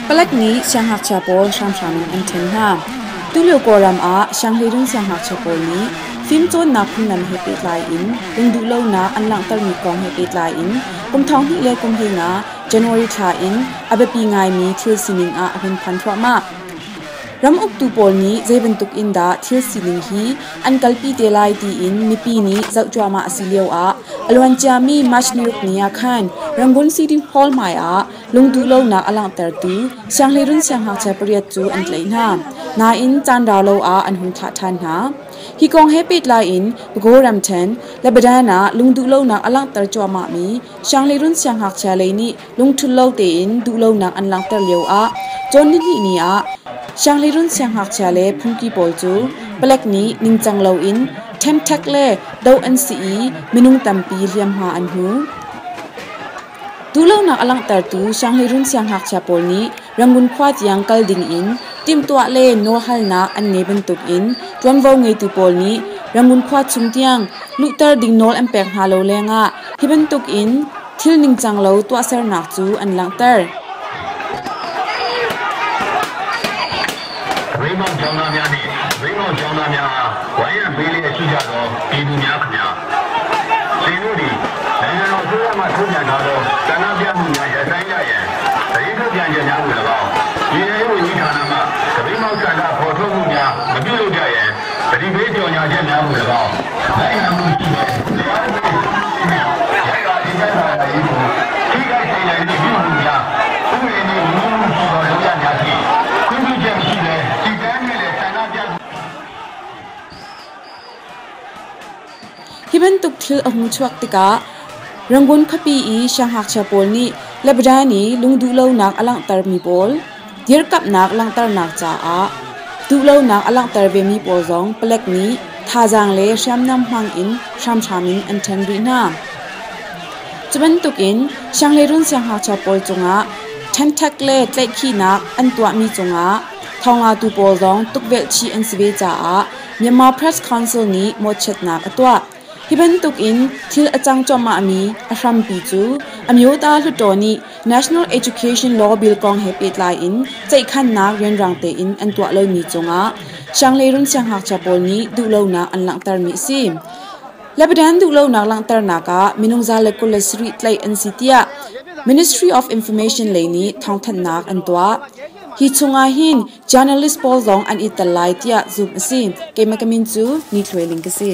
Palek nih siangngakchia pawl hramhram in an ṭhen hna. Tulio Kawlram ah sianghleirun siangngakchia pawl nih fimcawnnak phunglam he pehtlai in lungduhlonak an langhtermi kong he pehtlai in kum 2015 January thla in a biapi ngaimi thil sining ah a hun phan thluahmah. Ram uktu pawl nih zei bantuk in dah thil sining hi an kalpi te lai tiin mipi nih zoh cuahmah a si lioah a luanciami March niruk ni ah khan Rangoon City Hall hmai ah lungduhlonak a langhtertu sianghleirun siangngakchia pariat cu an tlaih hna. Nain caan rau lo ah an hun thlah ṭhan hna. Hi kong he pehtlai in Pago ramṭhen, Lebanon ah lungduhlonak a langhter cuahmahmi sianghleirun siangngakchia lei nih lungṭhul lo tein duhlonak an langhter lioah cawn nihnih ni ah sianghleirun siangngakchia le phungki pawl cu palek nih ningcang loin ṭhenṭhek le doh an si i minung tampi hliamhma an hmu. Duhlonak a langhtertu sianghleirun siangngakchia pawl nih Rangoon khua tiang kal dingin timhtuah le nawlhalnak an ngei bantukin ṭuanvo ngeitu pawl nih Rangoon khua chung tiang luhter ding nawl an pek hna lo lengah hi bantukin thil ningcang lo tuahsernak cu an langhter. သပိတ်မှောက်ကျောင်းသားများနှင့်သပိတ်မှောက်ကျောင်းသားများအားဝိုင်းရံပေးလျက်ရှိကြသောပြည်သူများခင်ဗျာသင်တို့သည်နိုင်ငံတော်အစိုးရမှထုတ်ပြန်ထားသောဆန္ဒပြမှုများရပ်ဆိုင်းကြရန်သတင်းထုတ်ပြန်ချက်များကို၎င်းပြည်ထောင်စုဝန်ကြီးဌာနမှသပိတ်မှောက်ဆန္ဒဖော်ထုတ်မှုများမပြုလုပ်ကြရန်သတိပေးကြော်ညာချက်များကို၎င်းလိုက်နာမှုရှိတဲ့တရားဥပဒေရခိုင်ဒေသသာယာရေးကိုထိခိုက်စေနိုင်သည့်ပြုမှုများဥပဒေနှင့်ညီညွတ်မှုရှိသောလုပ်ရပ်များဖြင့်ခွင့်ပြုချက်မရှိဘဲစီတန်းနှင့်လည်းဆန္ဒပြ Hi bantuk thil a hung chuak tikah Rangoon khuapi i siangngakchia pawl nih Lebanon i lungduhlonak a langhtermi pawl dirkamhnak langhternak caah duhlonak a langhter vemi pawl zong palek nih thazaang le hriamnam hmang in hramhram in an ṭhen rih hna. Cu bantukin sianghleirun siangngakchia pawl cungah ṭhenṭhek le tlaihkhihnak an tuahmi cungah thawnglatu pawl zong tukvelh chih an si ve caah Myanmar Press Council nih mawhchiatnak a tuah. Hi bantukin thil a cang cuahmahmi a hrampi cu Amyota Hluttaw nih National Education Law Bill kong he pehtlai in ceihkhannak rianrang tein an tuah lomi cungah sianghleirun siangngakchia pawl nih duhlonak an langhtermi a si. Lebanon duhlonak langhternak ah minung 127 tlaih an si tiah Ministry of Information lei nih thawngthanhnak an tuah. Hi chungah hin journalist pawl zong an i tel lai tiah zumh a si. Keimah ka min cu Ni Thluai Ling ka si.